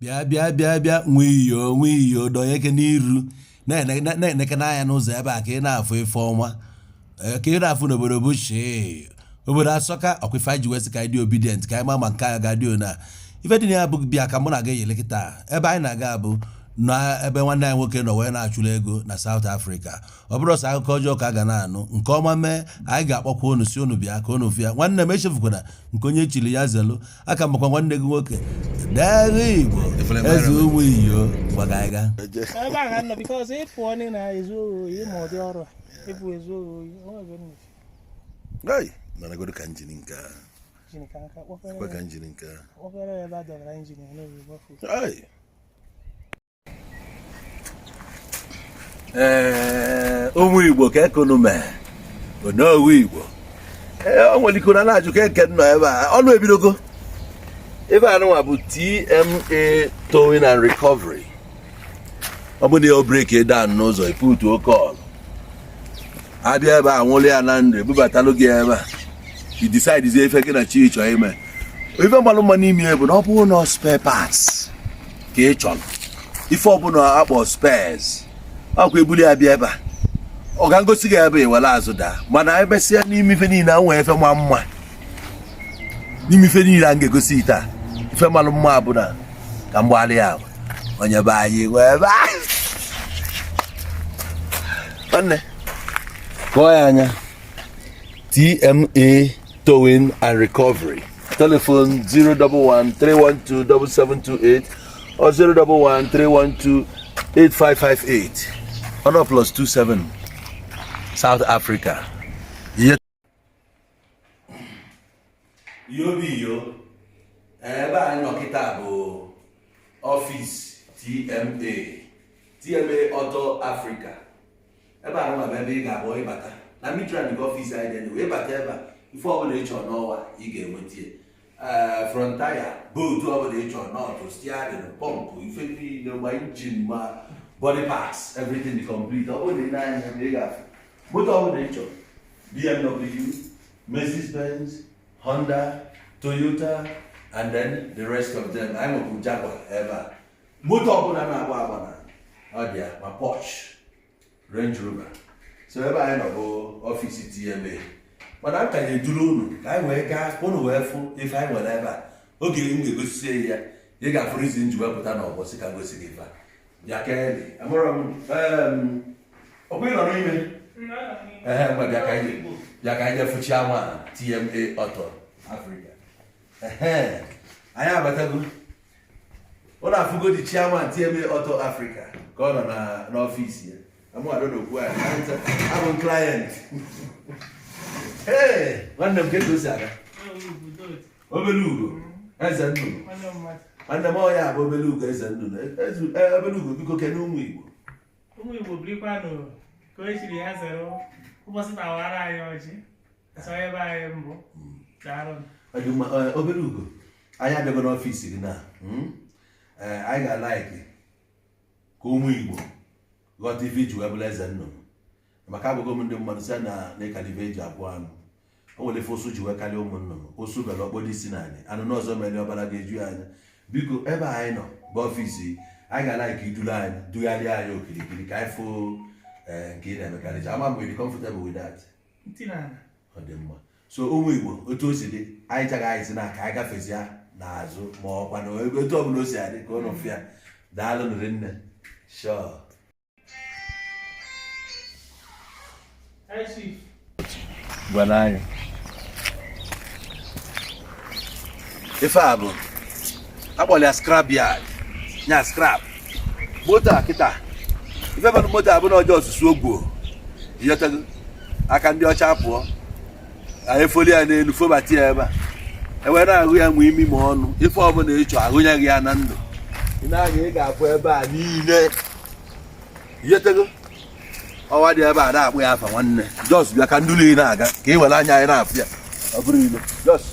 Bịa, bịa, bịa, bịa, nwa iyo, nwa iyo, dọnyeke n'iru, na-eneke n'anya n'ụzọ ebe a ka ị na-afụ ife ọma. Ee, ka ị na-afụ n'obodo bụ shee obodo asọka. Ọkwa ife anyị ji wee sị ka anyị dị obedient, ka anyị ma ma nke a ga-adị ona ife dị na ya bụ bịa ka mụ na gị yele kịta. Ebe anyị na-aga bụ na ebe nwanne anyị nwoke nọ wee na-achụla ego na South Africa. Ọ bụrụ sọ akụkọ ọjọọ ka a ga na-anụ, nke ọma mee, anyị ga-akpọkwa unu, si unu bịa ka unu fịa. Nwanne m, echefukwana nke onye chiri ya zelu aka makwa nwanne gị nwoke dere Igbo eze ụmụ iyo gbagaiga. Ebe a ka nọ because ị pụọ na ị na-ezu ohi ma ụdị ọrụ a ịpụ ezu ohi onwe ebe m na-eji. Hey, mana godo ka engine nke a. Engine ka nka kpọkere. Kwe ka engine nke a. Kpọkere ebe a dọbara engine n'oge gbafu. Hey. Ee, ụmụ Igbo, ka ekunu mee onowu Igbo. Ee, o nwere ike na na-ajụ ka eke nọ ebe a. Ọnụ ebidogo ebe a nụnwa bụ TMA Towing and Recovery. Ọ bụ na ya break down n'ụzọ, iputu oke ọlụ abịa ebe a, nwụrụ ya na ndụ, ebubatalụ gị ebe a, i decide ife gị na chi chọọ ime. Ife mmalụ mma n'ime ya bụ na ọ bụrụ na spare parts ka ị chọrọ, ife ọbụla akpọ spares, ọkwa ebuli ya bịa ebe a, ọ ga ngosi gị ebe iwere azụ daa. Mana emesịa, n'ime ife niile a nwee ife ma mma n'ime ife niile a m ga-egosi taa. Ife malụ mma bụ na ka mgbagharị ya onye be anyị nwee ebe a. Nwanne, kọọ ya anya. TMA Towing and Recovery, telephone 011 312 7728 or 011 312 8558, ọnọ +27, South Africa. Ihe iyo bụ iyo. Ebe anyị nọ kịta bụ ọfịs TMA, TMA Auto Africa. Ebe a nọ bụ ebe ị ga-abụ ịbata na Midrand nke ọfịs anyị dị. Wee bata ebe a, ife ọbụla ị chọrọ n'ọwa, ị ga-enweta ya. Ee, front tire, bolt ọbụla ị chọrọ, nut, steering, pump, ife niile, ma engine, ma body parts, everything dị complete. Ọ bụrụ na ị na-anya ebe ị ga-afụ moto ọbụla ị chọrọ: BMW, Mercedes-Benz, Honda, Toyota and then the rest of them. Anyị nwekwu Jaguar ebe a. Moto ọbụla na-agba agba na ọ dị ya, ma Porsche, Range Rover. So ebe anyị nọ bụ ọfịs TMA, mana m ka na-eduru unu ka anyị wee gaa ka unu wee fụ ife anyị nwere ebe a. Oge m ga-egosisi ya, ị ga-afụrụ izi nji wepụta n'ọgbọ si ka ngosi gị ife a. Bịa keli, amụrụ m ọkwa ị nọ n'ime. Ehe, ngwa, bịa ka anyị jee fụchi anwa TMA Auto Africa. Ehe, anyị abatago. Ụlọ afụgo dị chairman TMA Auto Africa ka ọ nọ na n'ọfịs ya. Amụado n'okwu a, abụ m client. Ee, nwanne m, kedu o si aga? Obere ugo eze nnụnụ, nwanne m, ọ ya bụ obere ugo eze nnụnụ. Obere ugo, biko kene ụmụ Igbo. Ụmụ Igbo, birikwanụ ka o chiri ya zere. Ụbọchị tawara anyị ọjị sọ ebe anyị mbụ. Daalụ. Ọ dị mma. Obere ugo, anyị abịago n'ọfịs gị na ee, anyị ga-alaiki ka ụmụ Igbo ghọta ife iji wee bụrụ eze nnụnụ, maka agwago m ndị mmadụ sị na n'ịkalife eji abụọ anụ. O nwere ife ụsụ ji wee karịa ụmụ nnụnụ. Ụsụ bere ọkpọdo isi naanị anụ n'ọzọ mere ọbara ga-eju ya anya. Biko, ebe anyị nọ bụ ọfịs, anyị ga-alaiki iduru anyị dugharịa anyị okirikiri ka anyị fụ nke ị na-emekarịcha. Ama mgbe dị comfortable with that? Ntị n'ala. Ọ dị mma. So ụmụ Igbo, otu o si dị, anyị chaghị anyị si na ka anyị gafezie n'azụ, ma ọkwa na otu ọbụla o si adị ka ụnụ fịa. Daalụ nụrụ nne. Sure. Hey, Chief. Gwara anyị ife a bụ akpọrọ ya scrap yard, nya scrap moto a kịta. Ife bụ moto a bụ na ọjọọ ọsụsụ ogbuo ịghọtago aka ndị ọcha pụọ, anyị efoli ya n'elu, fobata ya ebe a, ewee na-ahụ ya nwe imi ma ọnụ. Ife ọbụla ị chọọ, ahụnyeghị ya na ndụ. Ị na-anya, ị ga-afụ ebe a niile, ịghọtago ọwa dị ebe a na-akpụ ya afa. Nwanne, just bịa ka ndụlụ ị na-aga ka ị were anya anyị na-afụ ya. Ọ bụrụ ilo, just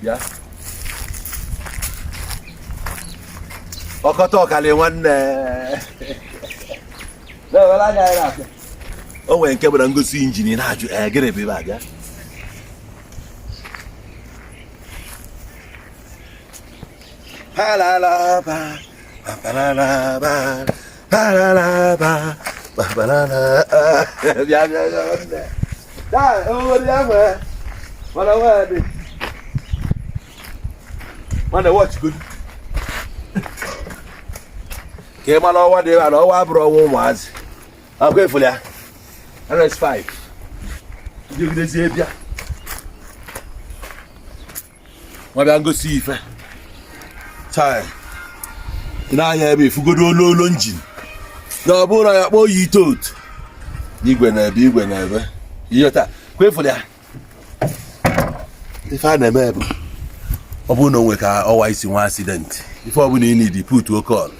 bịa ọkọta ọkali. Nwanne, na-ewere anya anyị na-afụ ya. O nwere nke bụ na ngosi engine na-ajụ, ee, gịnị bụ ebe a? Bịa ha la la ba Papararaba, pararaba, paparara. Bịa bịa bịa nwanne. Taa, ewere ya nwee. Mana nwee dị. Nwanne, watch good. Ka ị mara ọwa dị ebe a na ọwa abụrụ ọnwa ụmụazị. Akwa efuli ya. RS5. Jegidezie bịa. Nwa bịa ngosi ife. Chai. Ị na-anya ebe ifugodo olu olu engine. Na ọ bụrụ na ya kpọọ ya ite otu. Igwe na-ebe, igwe na-ebe. Ihe taa, kwa efuli ya. Ife a na-eme bụ ọ bụrụ na o nwe ka ọwa isi nwa accident, ife ọbụla ị need, put o call,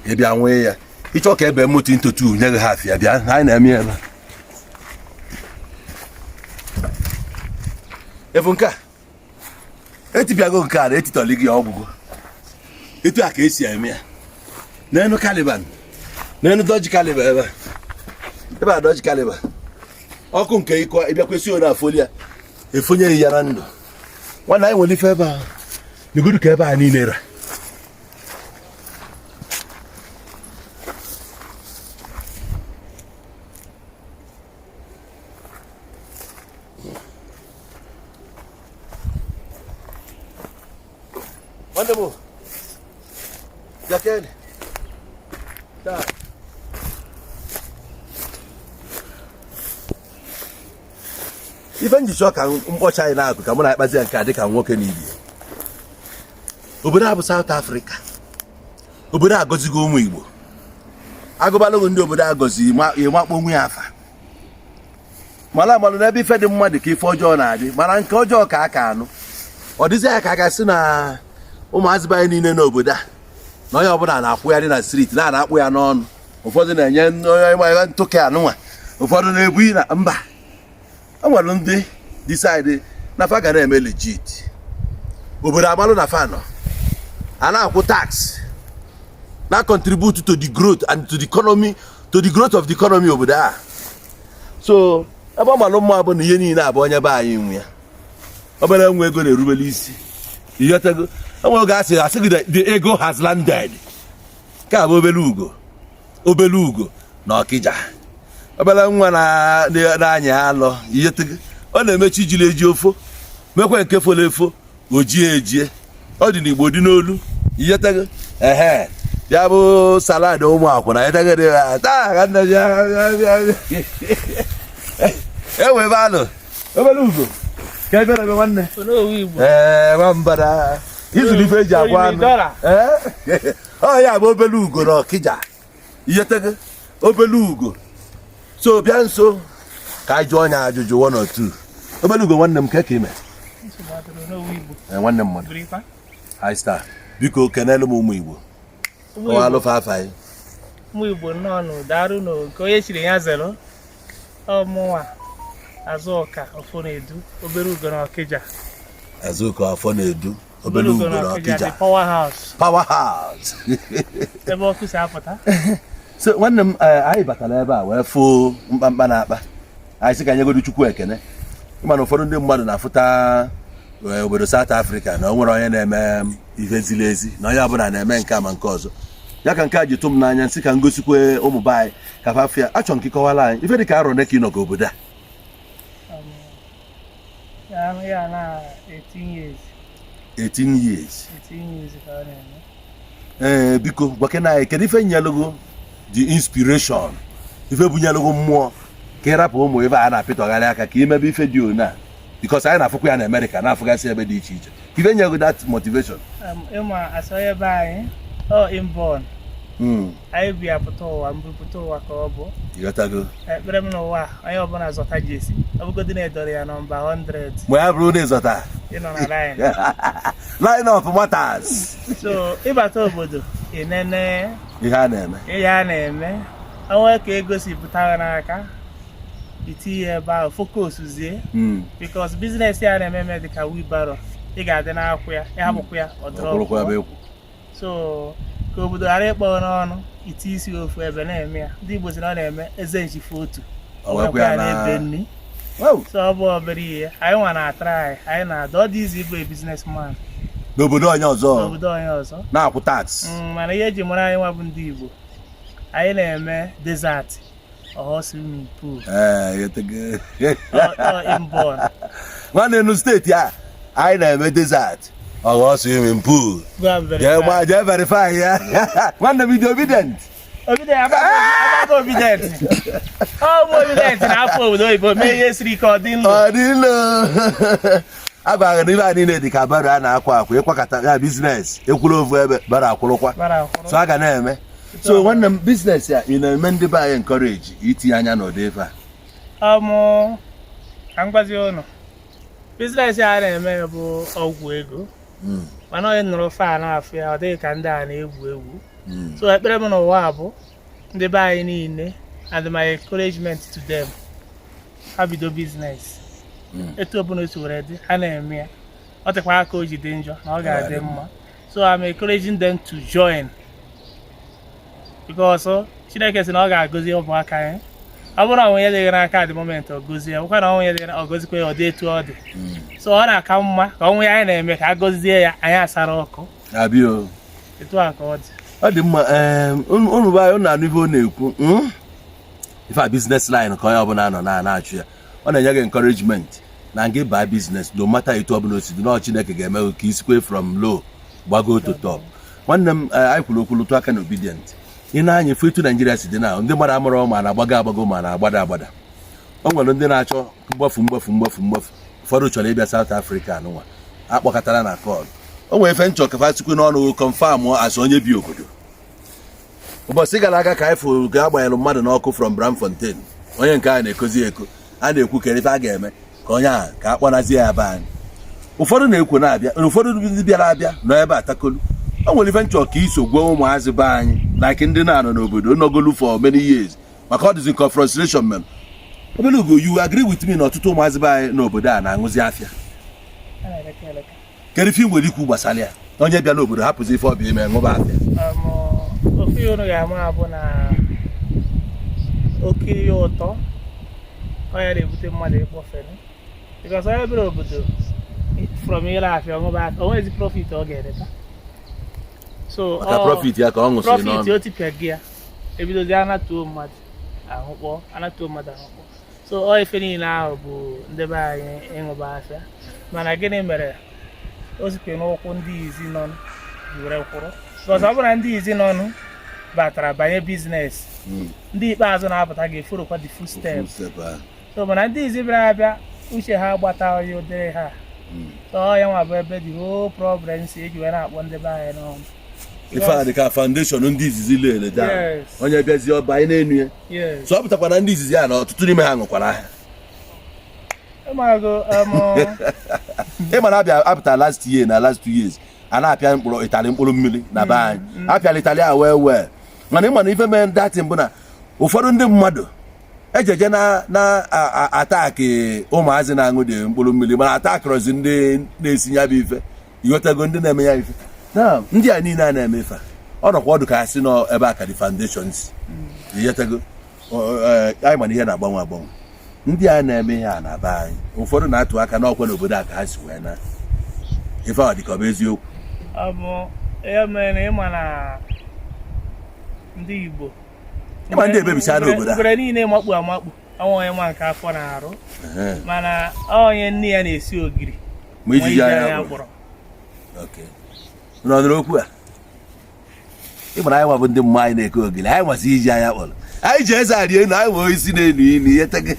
ị bịa nwee ya. Ịchọ ka ebe moto into two, nye gị half ya, bịa, anyị na-eme ya ebe a. Efu nke a etipịago, nke a na etitọli gị ọgwụgwọ. Etu a ka esi eme ya n'enu Caliber, n'enu Dodge Caliber ebe a. Ebe a Dodge Caliber ọkụ nke ịkọ ịbịakwesị onye afọli ya efonyeghị ya na ndụ. Nwanne, anyị nwere ife ebe a n'egodu ka ebe a niile ra. Nwanne m, bịakene taa. Ife njichọ ka mkpọcha anyị na-akụ ka mụ na akpazi ya nke a dịka nwoke na ibi. Obodo a bụ South Africa, obodo a gọzigo ụmụ Igbo. Agụbalụgụ ndị obodo a gọzi ịmakpọ onwe ya afa. Mara amalụ n'ebe ife dị mmadụ ka ife ọjọọ na-adị, mana nke ọjọọ ka a ka anụ. Ọ dịzị ya ka a ga-asị na ụmụazị be anyị niile n'obodo a na onye ọbụla na-akwụgharị na street na-akpụ ya n'ọnụ. Ụfọdụ na-enye onye ntụke anụnwa, ụfọdụ na-ebu na mba. O nwere ndị decide na fa ga na-eme legit. Obodo amalụ na fa nọ a na-akwụ tax, na contribute to the growth and to the economy, to the growth of the economy obodo a. So ebe ọ malụ mma bụ na ihe niile abụ onye be anyị nwe ya. Obere nwa ego na-erubere isi, ịghọtago? Enwe oge asị asị gị the ego has landed. Nke a bụ obere ugo, obere ugo na Ọkịja. Obere nwa na-anya alọ, ịghọtago? Ọ na-emechi jiri eji ofo mekwa nke folo efo ojie ejie. Ọ dị n'Igbo, dị n'olu, ịghọtago? Ehe, bịa bụ salad ụmụ akwụna, ịghọtago? Dị taa ka nne bịa bịa bịa enwe ebe anụ obere ugo ka ebe na-eme nwanne. Onowu Igbo. Ee, nwambara izuru ife eji agwa anụ. Ee, ọ ya bụ obere ugo na Ọkịja, ịghọtago? Obere ugo. So bịa nso ka anyị jụọ onye ajụjụ one or two. Obere ugo, nwanne m, ka ka ime? Nsogbu adịrọ, Onowu Igbo. Ee, nwanne m mmadụ. Birikwa. High star, biko kenelu m ụmụ Igbo. Ụmụ ọwa Igbo, alụfa afa anyị. Ụmụ Igbo, nnọọ nụ, darụ nụ. Nke onye chiri ya zero. Ọmụnwa Azụka Ọfọnedu, obere ugo na Ọkịja. Azụka Afọ na-edu, obere ugo na the Ọkịja. Power house. Power house. Ebe ọkụ si apụta. So nwanne m, anyị batara ebe a wee fụ mkpamkpa na-akpa anyị, sị ka anyị godu Chukwu ekene. Ịma na ụfọdụ ndị mmadụ na-afụta obodo South Africa na o nwere onye na-eme ihe ziri ezi, na onye ọbụla na-eme nke a ma nke ọzọ ya. Ka nke a ji tụ m n'anya, nsị ka m gosikwe ụmụ be anyị ka fa fịa. Achọ nke kọwara anyị ife dị ka arọ ka ị nọ obodo a. Ya na 18 years. 18 years. 18 years ka ọ na-eme. Ee, biko gwakena anyị, kedu ife nyelụgo the inspiration, ife bunyelụgo mmụọ ka ị rapụ ụmụ ife a na-apịtọgharị aka ka imebe ife dị one a? Because anyị na-afụkwa ya na Amerịka, na-afụgasị ebe dị iche iche. Ife nyelụgo that motivation? Ịma asọ ebe anyị ọ inborn. Anyị bi apụta ụwa, mbupụta ụwa ka ọ bụ. Ịghọtago? Ekpere m n'ụwa a, onye ọbụla zọta jesi, ọ bụgodị na edoro ya nọmba 100, mgbe ya bụrụ na ịzọta ịnọ na line. Line of matters. So ịbata obodo, ịnene ihe a na-eme, ihe a na-eme, onwe ka ego si pụta gị n'aka, itinye ebe ahụ, focus zie, because business ya na-eme eme dị ka wheelbarrow. Ị ga-adị n'akwụ ya, ịhapụkwa ya, ọ ọ bụrụkwa ebe dọrọ. ekwu. So ka obodo ghara ịkpọ n'ọnụ, iti isi ofu ebe na-eme ya. Ndị Igbo si na ọ na-eme eze nchife otu ọ wekwa ya na na-ebe nni. Wow. So ọ bụ obere ihe anyị nwa na-atara anyị, anyị na-ada. Ọ dị izi ịbụ a businessman. N'obodo onye ọzọ. N'obodo onye ọzọ. Na-akwụ tax. Mana ihe eji mara anyị nwa bụ ndị Igbo, anyị na-eme desert ọghọ swimming pool. Ee, yetego. Ọ inborn. Nwanne, nu steeti a anyị na-eme desert ọghọ swimming pool. Go and verify. Jee gba, jee verify ya. Nwanne m, dị obedient. Obidient, abago obidient. Ọ bụ obidient na-afọ obodo oyibo mee ihe siri ike, ọ dị nlo. Ọ dịlo agwara na ibe a niile dị ka barrow a na-akwa akwa ịkwakọta ya. Business ekwuru ofu ebe, barrow akwụrụkwa. Bara akwụrụ. So a ga na-eme. So nwanne m, business ya ị na-eme, ndị be anyị encourage itinye anya n'ụdị ife a? Ọmụ ka m gwazie ụnụ, business a na-eme bụ ọgwụ ego, mana onye nụrụ fa na-afụ ya, ọ dịghị ka ndị a na-egwu egwu. So ekpere m n'ụwa bụ ndị be anyị niile, and my encouragement to them, ha bido business etu ọbụla o si were dị, ha na-eme ya, ọ dịkwa aka o ji dị njọ na ọ ga-adị mma. So I'm encouraging them to join because Chineke sị na ọ ga-agọzi ụmụaka anyị. Ọ bụrụ na onwe dịghị n'aka at the moment, ọ gọzie ya. Bụkwa na onwe dịghị, ọ gọzikwa ya, ọ dị etu ọ dị. So ọ na-aka mma ka onwe anyị na-eme ka a gọzie ya, anyị asara ọkụ. Abi o? Etu a ka ọ dị. Ọ dị mma. Ee, unu be anyị, unu na-anụ ife ọ na-ekwu, Ife a business line ka onye ọbụla nọ na na-achụ ya. Ọ na-enye gị encouragement na gị baa business, no matter etu ọbụla o si dị, na Chineke ga-eme gị ka isikwe from low gbago to top. Nwanne m, anyị kwuru okwu lụtụ aka na obedient. Ị na-anya efu etu Naijiria si dị na ndị mmadụ amụrụ ma na-agbago agbago ma na-agbada agbada. O nwere ndị na-achọ mgbafu mgbafu mgbafu mgbafu. Ụfọdụ chọrọ ịbịa South Africa nụnwa akpọkọtara na call. O nwere ife nchọ kafa sikwe n'ọnụ confirm as onye bi obodo. Ụbọchị gara aga ka anyị fụrụ ka agbanyere mmadụ n'ọkụ from Braamfontein. Onye nke a na-ekozi eko, a na-ekwu kere ife a ga-eme ka onye ahụ ka a kpọnazie ya be anyị. Ụfọdụ na-ekwo na-abịa, ụfọdụ ndị bịara abịa nọ ebe a takolu. O nwere ife nchọ ka iso gwa ụmụazị be anyị, like ndị na-anọ n'obodo nọgolu for many years, maka ọ dịzi nke frustration mere. Obere ugo, you agree with me na ọtụtụ ụmụazị be anyị n'obodo a na-aṅụzi afịa? A na-eleka eleka. Kedu ife ị nwere ikwu gbasara ya, onye bịa n'obodo hapụzi ife ọbịa ime ṅụba afịa? Ofu ihe unu ga-ama bụ na oke ihe ụtọ ọ ya na-ebute mmadụ ịkpọfere, because onye bịara obodo from ire afịa ọṅụba afịa, o nwezi profit ọ ga-ereta. So maka profit ya ka ọ ṅụsịrị profit n'ọnụ. O tipịa gị ya, ebidozi anatuo mmadụ ahụkpọ, anatuo mmadụ ahụkpọ. So ọ ife niile ahụ bụ ndị be anyị ịṅụba afịa. Mana gịnị mere o sikwe n'ụkwụ ndị izi nọ were kwụrụ? Because ọ bụrụ na ndị izi nọnụ batara banye business, ndị ikpeazụ na-apụta ga-eforokwa the footsteps. Footstep ahụ. So mana ndị izi bịara abịa, uche ha gbata onye ụdịrị ha. So ọ ya nwa bụ ebe the whole problem si eji wee na-akpọ ndị be anyị n'ọnụ. Ife a dị ka foundation ndị izizi lere down. Yes. Onye bịazie ọba anyị n'enu ya. Yes. So ọ pụtakwa na ndị izizi a na ọtụtụ n'ime ha ṅụkwara ahịa. Ịmago Ịma na abịa apụta last year na last 2 years, a na-apịa mkpụrụ ịtalị, mkpụrụ mmiri na be anyị apịala ịtalị a wee wee. Mana ịma na ife mee datin bụ na ụfọdụ ndị mmadụ ejeje na attack ụmụazị na-aṅụ dị mkpụrụ mmiri, mana attackịrọzi ndị na-esi ya bụ ife. Ịghọtago? Ndị na-eme ya ife na ndị a niile a na-eme ife a, ọ nọkwa ọdụ ka asị nọ ebe a ka dị foundation si. Ịghọtago? Anyị mana ihe na-agbanwe agbanwe. Ndị a na-eme ihe a na be anyị, ụfọdụ na-atụ aka n'ọkwa n'obodo a ka ha si wee na ife a. Dị ka ọ bụ eziokwu? Ọ bụ ihe mere na ịma na ndị Igbo Ịma ndị ebebichaa n'obodo a. Ngwere niile makpu amakpu, ọnwa onye nwa nke afọ na-arụ. Mana onye nne ya na-esi ogiri ma ijiji ma anya kpọrọ. Okay. Unu ọ nụrụ okwu a? Ị mara anyị nwa bụ ndị mma anyị na-eke ogiri, anyị nwasị iji anya kpọrọ, anyị ji eze arị elu, anyị nwee isi na-enu inu ihe tege.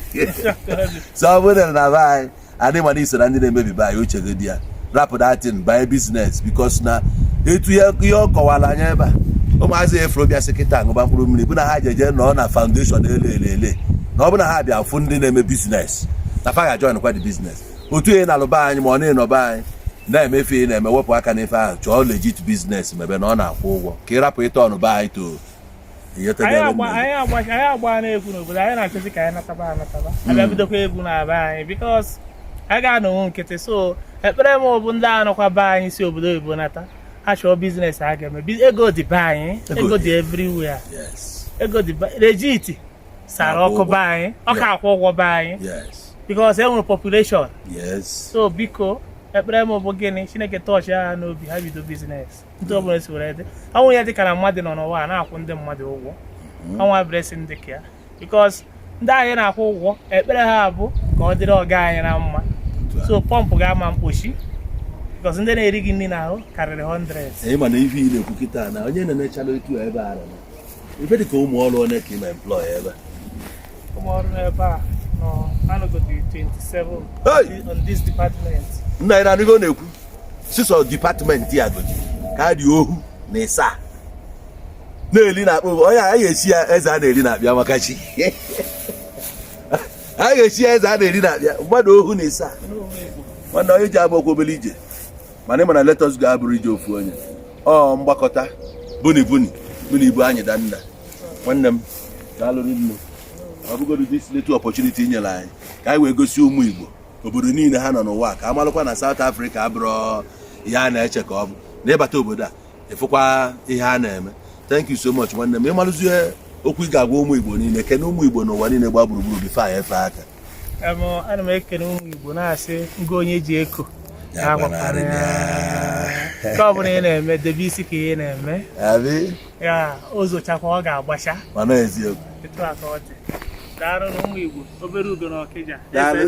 So ọ bụrụ na be anyị adị, mana iso na ndị na-emebi be anyị, uche gị dị ya, rapụ datin, banye business, because na etu ihe ihe ọ kọwara anya ebe a, ụmụazị efuru bịa sị kịta aṅụba mkpụrụ mmiri bụ na ha jeje nọ na foundation elu elu ele, na ọ bụ na ha bịa fụ ndị na-eme business na fa ga-join kwa the business. Otu ihe na-alụba anyị, ma ọ na-enọba anyị na-emefe ị na-eme, wepụ aka n'ife ahụ, chọọ legit business mebe na ọ na-akwụ ụgwọ, ka ị rapụ ịta ọnụ be anyị to. Anyị agba anyị agba anyị agba na-egwu n'obodo anyị na-achọzi ka anyị nataba anataba, abịa bidokwa egwu na be anyị, because a ga-anọnwu nkịtị. So ekpere m bụ ndị anọkwa be anyị si obodo oyibo nata, ha chọọ business a ga-eme. Ego dị be anyị. Ego ego dị. Dị everywhere. Ego dị legit sara Na-akwụ ọkụ ụgwọ. Be anyị ọ ka akwụ ụgwọ be anyị because e nwere population. So biko. Ekpere m bụ gịnị? Chineke touch ha n'obi, ha bido business. Ndị ọbụla si were dị ọnwụ ya, dịka na mmadụ nọ n'ụwa a na-akwụ ndị mmadụ ụgwọ ọnwa, blessing dị ka ya, because ndị anyị na-akwụ ụgwọ, ekpere ha bụ ka ọ dịrị ọga anyị na mma. So pump ga-ama mkpochi, because ndị na-eri gị nri n'ahụ karịrị hundreds. Ị ma na ife ị na-ekwu kịta na onye na-enechala etu a ebe a nọ, ife dị ka ụmụ ọrụ one ka ị ma employ ebe a? Ụmụ ọrụ ebe a nọ anọgodi 27 Hey! on this department. Nna anyị na-anụgo na-ekwu sisọ department ya goji ka a dị 27 na-eli na akpụ. Onye a ga-esi ya eze a na-eri na akpịa, maka chi a ga-esi ya eze a na-eri na akpịa mmadụ 27. Nwanne, onye ji abụ okwu obere ije, mana ị ma na let us go abụrụ ije ofu onye. Ọ mgbakọta buni buni buni ibu anyị da. Nna, nwanne m, daalụ nne. Ọ bụgodu this little opportunity nyere anyị ka anyị wee gosi ụmụ Igbo obodo niile ha nọ n'ụwa, ka a malụkwa na South Africa abụrụ ihe a na-eche ka ọ bụ na ịbata obodo a ịfụkwa ihe a na-eme. Thank you so much, nwanne m. Ịmalụzie okwu ị ga-agwa ụmụ Igbo niile, kene ụmụ Igbo n'ụwa niile gba gburugburu before anyị efe aka. Ana m ekene ụmụ Igbo, na-asị ngwa, onye ji eko ya ya gbanarị agwakwana ya. ya. Nke ọ bụla ị na-eme, debe isi ka ihe na-eme. Abi? Ya o zochakwa, ọ ga-agbacha. Mana eziokwu. Etu a ka ọ dị. Daalụ na ụmụ Igbo, obere ugo na Ọkịja. Daalụ.